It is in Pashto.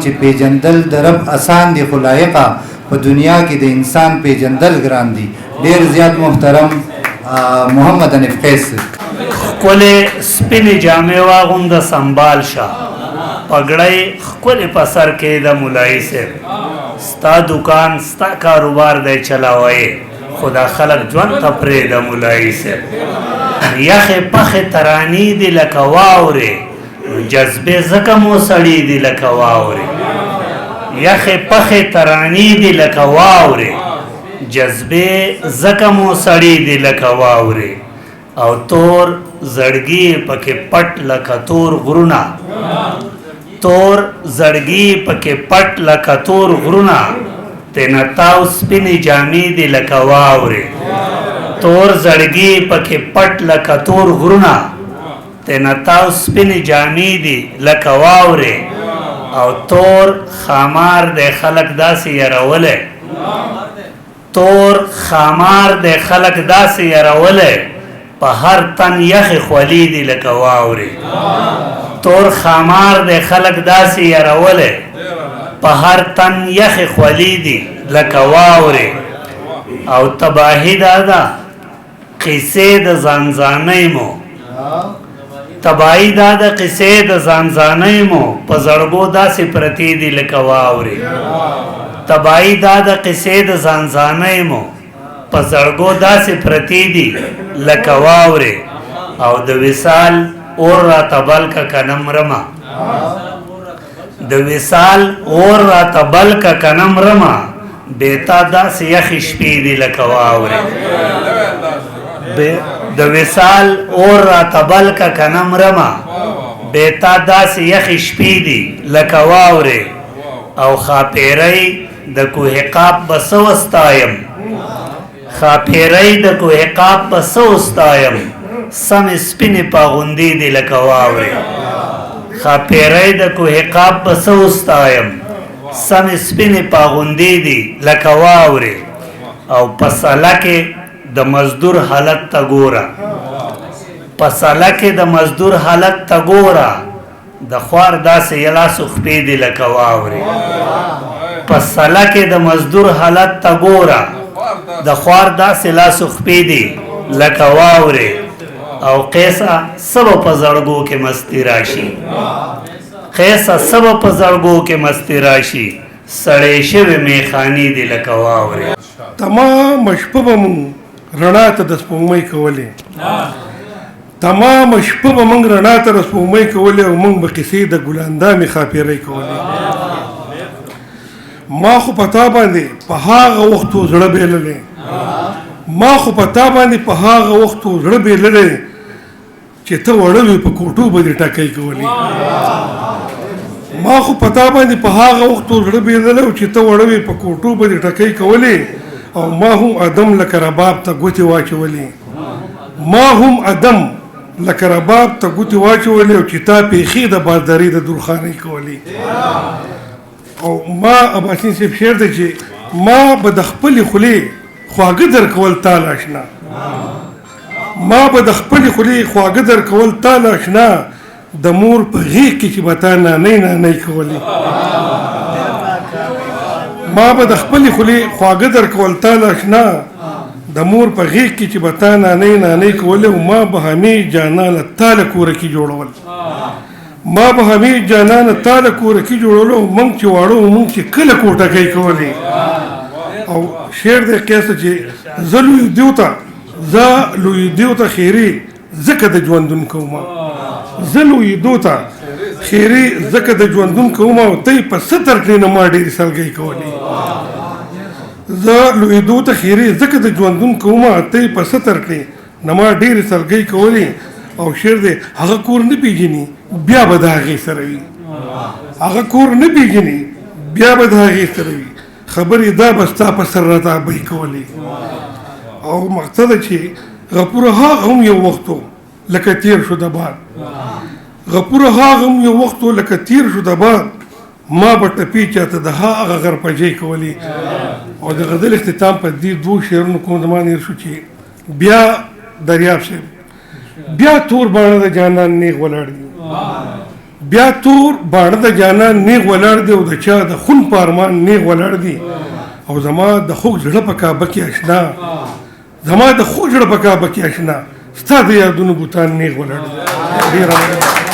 چې پیجندل د رب اسان دي، خو لایقه په دنیا کې د انسان پیجندل ګران دي. ډیر زیات محترم محمد حنیف قیس. ښکلې سپینې جامې واغونده، سنبال شه، پګړۍ ښکلې په سر کې د مولایي صاحب. ستا دکان ستا کاروبار دی چلاوی، خو دا خلک ژوند ته پرېږده مولایي صاحب. یخې پخې ترانې دي لکه واورې، نو جذبې ځکه مو سړې دي لکه واورې. یخې پخې ترانې دي لکه واورې، جذبې ځکه مو سړې دي لکه واورې. او تور زړګي پکې پټ لکه تور غرونه، تور زړګي پکې پټ لکه تور غرونه، تینا تاو سپینې جامې دي لکه واورې. تور زړګي پکې پټ لکه تور غرونه، تینا تاو سپینې جامې دي لکه واورې. او تور خامار دی خلک داسې یرولی، تور خامار دی خلک داسې یرولی، په هر تن یخې خولې دي لکه واورې. تور خامار دی خلک داسې یرولی، په هر تن یخې خولې دي لکه واورې. او تباهي دا ده قصې د ځانځانۍ مو، تباهي دا ده قصې د ځانځانۍ مو، په زړګو داسې پرتې دي لکه واورې. تباهي دا ده قصې د ځانځانۍ مو، په زړګو داسې پرتې دي لکه واورې. او د وصال اور راته بل که کنه مرمه، د وصال اور راته بل که کنه مرمه، بې تا داسې یخې شپې دي لکه واورې. د وصال اور راته بل که کنه مرمه، بې تا داسې یخې شپې دي لکه واورې. او ښاپېرۍ د کوه قاف به څه وستایم، ښاپېرۍ د کوه قاف به څه وستایم، سمې سپینې پاغوندې دي لکه واورې. ښاپېرۍ د کوه قاف به څه وستایم، سمې سپینې پاغوندې دي لکه واورې. او په سله کې د مزدور حالت ته ګوره، په سله کې د مزدور حالت ته ګوره، د خوار داسې یلاسو خپې دي لکه واورې. په سله کې د مزدور حالت ته ګوره، د خوار داسې لاسو خپې دي لکه واورې. او قیسه سبا په زړګو کې مستی راشي، قیسه سبا په زړګو کې مستی راشي، سړې شوې میخانې دي لکه واورې. تمامه شپه به مونږ رڼا ته د سپوږمۍ کولې، تمامه شپه به مونږ رڼا ته د سپوږمۍ کولې، او مونږ به قصې د ګلاندامې ښاپېرۍ کولې. ما خو په تا باندې په هغه وخت زړه بېللی، ما خو په تا باندې په هغه وخت زړه بېللی، چې ته وړه وې په کوټو به دې ټکۍ کولې. ما خو په تا باندې په هغه وخت زړه بېللی چې ته وړه وې په کوټو به دې ټکۍ کولې. او ما هم ادم لکه رباب ته ګوتې واچولې، ما هم ادم لکه رباب ته ګوتې واچولې، او چې تا پیښې د بازدارۍ د درخانۍ کولې. او ما اباسین صاحب شعر دی چې ما به د خپلې خولې خواږه درکول تا له اشنا، ما به د خپلې خولې خواږه درکول تا له اشنا، د مور په غېږ کې چې به تا نانۍ نانۍ کولې. ما به د خپلې خولې خواږه درکول تا له اشنا، د مور په غېږ کې چې به تا نانۍ نانۍ کولې. او ما به همیش جانانه تا له کوره کې جوړول، ما به همیش جانانه تا له کوره کې جوړول، او موږ چې واړه وو موږ چې کله کوټکۍ کولې. او شعر دی قیسه چې زه لوی دیو ته، زه لوی دیو ته خیرې ځکه د ژوندون کومه، زه لوی دیو ته خیرې ځکه د ژوندون کومه، او ته یې په ستر کړې نه ما ډېرې سلګۍ کولې. زه لویدو ته خیرې ځکه د ژوندون کومه، ته یې په ستر کړې نه ما ډېرې سلګۍ کولې. او شعر دی هغه کور نه پېژني بیا به د هغې سره وي، هغه کور نه پېژني بیا به د هغې سره وي، خبرې دا به ستا په سر راته ابۍ کولې. او مقصد چې غفور هغه هم یو وخت و لکه تېر شو د باد، غفور هغه هم یو وخت و لکه تېر شو د باد، ما به ټپې چاته د هغه غرپجۍ کولې. او د غزل اختتام په دې دوو شعرونو کوم زما نیر شو چې بیا دریاب صاحب بیا تور باڼه د جانان نیغ ولاړ دي، بیا تور باڼه د جانان نیغ ولاړ دی او د چا د خون په ارمان نیغ ولاړ دی. او زما د خوږ زړه په کعبه کې اشنا، زما د خوږ زړه په کعبه کې اشنا، ستا د یادونو بوتان نیغ ولاړ دي. ډېره مننه.